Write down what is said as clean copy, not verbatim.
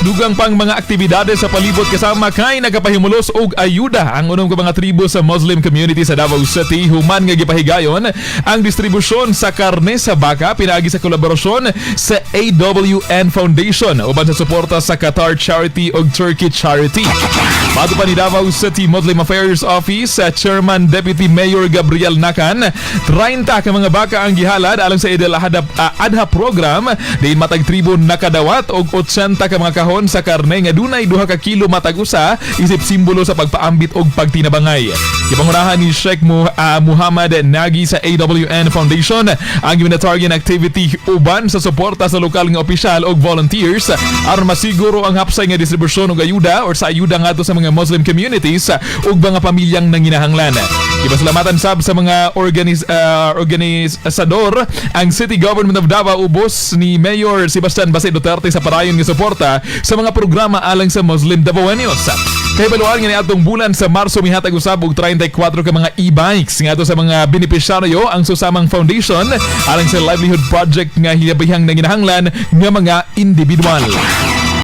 Dugang pang mga aktibidades sa palibot kasama kay nagapahimulos og ayuda ang unom ka mga tribo sa Muslim community sa Davao City human nga gipahigayon ang distribusyon sa karne sa baka pinaagi sa kolaborasyon sa AWN Foundation uban sa suporta sa Qatar Charity ug Turkey Charity. Bago pa ni Davao City Muslim Affairs Office sa Chairman Deputy Mayor Gabriel Nakan, 30 ka mga baka ang gihalad alang sa Eid al-Adha program diin matag tribo nakadawat og 80 ka mga kahon sa karne nga dunay 2 ka kilo matag usa isip simbolo sa pagpaambit og pagtinabangay. Gipangunahan ni Sheikh Muhammad Nagi sa AWN Foundation ang humanitarian activity uban sa suporta sa lokal nga opisyal og volunteers aron masiguro ang hapsay nga distribusyon og ayuda or sa ayuda ngadto sa mga Muslim communities ug mga pamilyang nanginahanglan. Gipasalamatan sab sa mga organisador ang City Government of Davao ubos ni Mayor Sebastian Baste Duterte sa padayon nga suporta sa mga programa alang sa Muslim Davaoenos. Kay baluan nga niadtong bulan sa Marso mihatag usab og 34 ka mga e-bikes ngadto sa mga benepisyaryo ang Susamang Foundation alang sa livelihood project nga hilabihang nanginahanglan nga mga individual.